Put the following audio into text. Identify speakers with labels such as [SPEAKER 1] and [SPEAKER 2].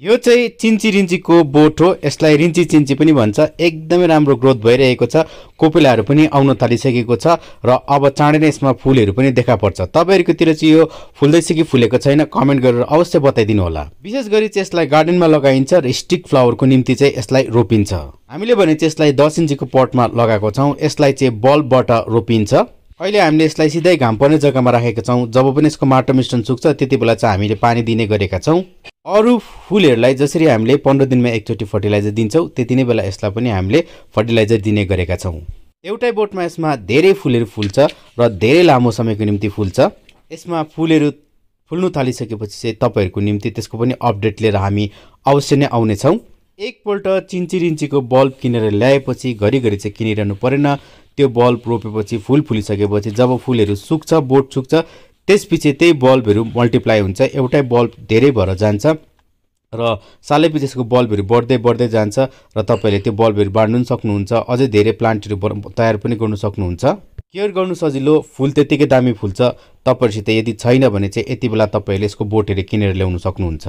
[SPEAKER 1] यो चाहिँ चिन्ची-रिन्चीको बोट हो। यसलाई रिन्ची-चिन्ची पनि भन्छ। एकदमै राम्रो ग्रोथ भइरहेको छ। कोपिलाहरू पनि आउन थालिसकेको छ र अब चाँडै नै यसमा फुलहरू पनि देखा पर्छ। तपाईहरुकोतिर चाहिँ यो फुल्दैछ कि फुलेको छैन कमेन्ट गरेर अवश्य बताइदिनु होला। विशेष गरी चाहिँ यसलाई गार्डनमा लगाइन्छ र स्टिक फ्लावरको निम्ति चाहिँ यसलाई रोपिन्छ। हामीले भने चाहिँ यसलाई 10 इन्चीको पटमा लगाएको छौं। यसलाई चाहिँ बल्बबाट रोपिन्छ। अहिले हामीले यसलाई सिधै घाम पर्ने जग्गामा राखेका छौं। जब पनि यसको माटो मिश्रण सुक्छ त्यतिबेला चाहिँ हामीले पानी दिने गरेका छौं। अरु फुलहरुलाई जसरी हामीले 15 दिनमा एकचोटी फर्टिलाइजर दिन्छौं त्यति नै बेला यसलाई पनि हामीले फर्टिलाइजर दिने गरेका छौं। एउटै बोटमा यसमा धेरै फुलहरु फुल्छ र धेरै लामो समयको निम्ति फुल्छ। यसमा फुलहरु फुल्नु थालिसकेपछि चाहिँ तपाईहरुको निम्ति त्यसको पनि अपडेट लिएर हामी अवश्य नै आउने छौं। एकपल्ट चिन्ची-रिन्चीको बल्ब किनेर ल्याएपछि घरिघरि चाहिँ किनिरहनु परेन। त्यो बल्ब रोपेपछि फुल फुलिसकेपछि जब फुलहरु सुक्छ बोट सुक्छ त्यसपछि त्यही बल्बहरु मल्टिप्लाई हुन्छ। एउटै बल्ब धेरै भएर जान्छ र सालैपछि यसको बल्बहरु बढ्दै बढ्दै जान्छ र तपाईले त्यो बल्बहरु बाँड्नु पनि सक्नुहुन्छ। अझै धेरै प्लान्टहरु तयार पनि गर्न सक्नुहुन्छ। केयर गर्नु सजिलो, फुल त्यतिकै दामी फुल्छ। तपाईहरुसित यदि छैन भने चाहिँ यति बेला तपाईले यसको बोटहरु किनेर ल्याउन सक्नुहुन्छ।